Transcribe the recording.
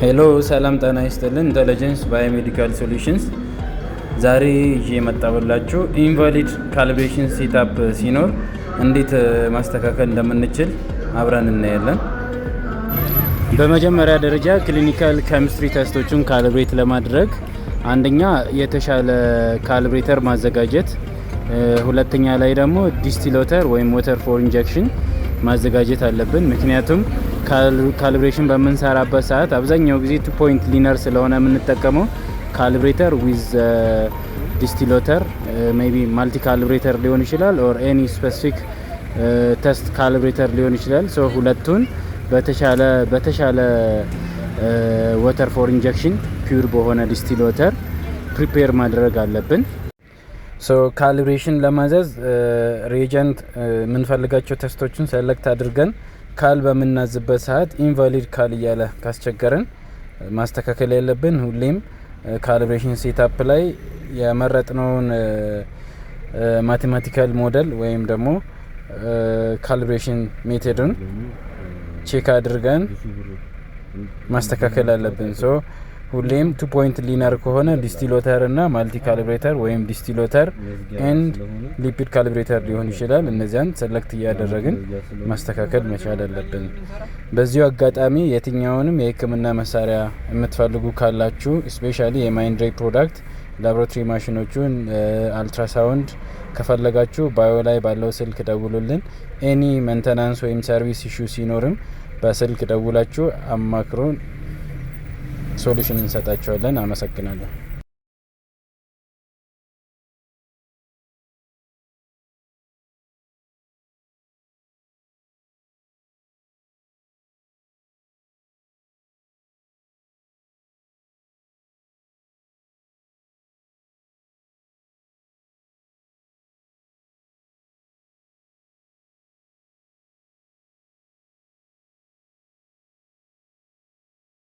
Hello፣ ሰላም ጤና ይስጥልን። Intelligence Biomedical Solutions ዛሬ ይዤ የመጣሁላችሁ invalid calibration setup ሲኖር እንዴት ማስተካከል እንደምንችል አብረን እናያለን። በመጀመሪያ ደረጃ clinical chemistry test ኦችን calibrate ለማድረግ አንደኛ የተሻለ calibrator ማዘጋጀት፣ ሁለተኛ ላይ ደግሞ distilled water ወይም water for injection ማዘጋጀት አለብን። ምክንያቱም calibration በምንሰራበት ሰዓት አብዛኛው ጊዜ two point linear ስለሆነ የምንጠቀመው calibrator with distilled water, maybe multi calibrator ሊሆን ይችላል or any specific test calibrator ሊሆን ይችላል። So ሁለቱን በተሻለ water for injection, pure በሆነ distilled water prepare ማድረግ አለብን። So calibration ለማዘዝ reagent የምንፈልጋቸው test ኦችን select አድርገን cal በምናዝበት ሰዓት invalid cal እያለ ካስቸገረን ማስተካከል ያለብን ሁሌም calibration setup ላይ የመረጥነውን mathematical model ወይም ደግሞ calibration method ኡን check አድርገን ማስተካከል አለብን። So ሁሌም two point linear ከሆነ distilled water እና multi calibrator ወይም distilled water and lipid calibrator ሊሆን ይችላል። እነዚያን select እያደረግን ማስተካከል መቻል አለብን። በዚሁ አጋጣሚ የትኛውንም የሕክምና መሳሪያ የምትፈልጉ ካላችሁ፣ especially የ Mindray product laboratory ማሽኖቹን፣ አልትራሳውንድ ከፈለጋችሁ bio ላይ ባለው ስልክ ደውሉልን። Any maintenance ወይም service issue ሲኖርም በስልክ ደውላችሁ አማክሩን፣ solution እንሰጣችኋለን። አመሰግናለሁ።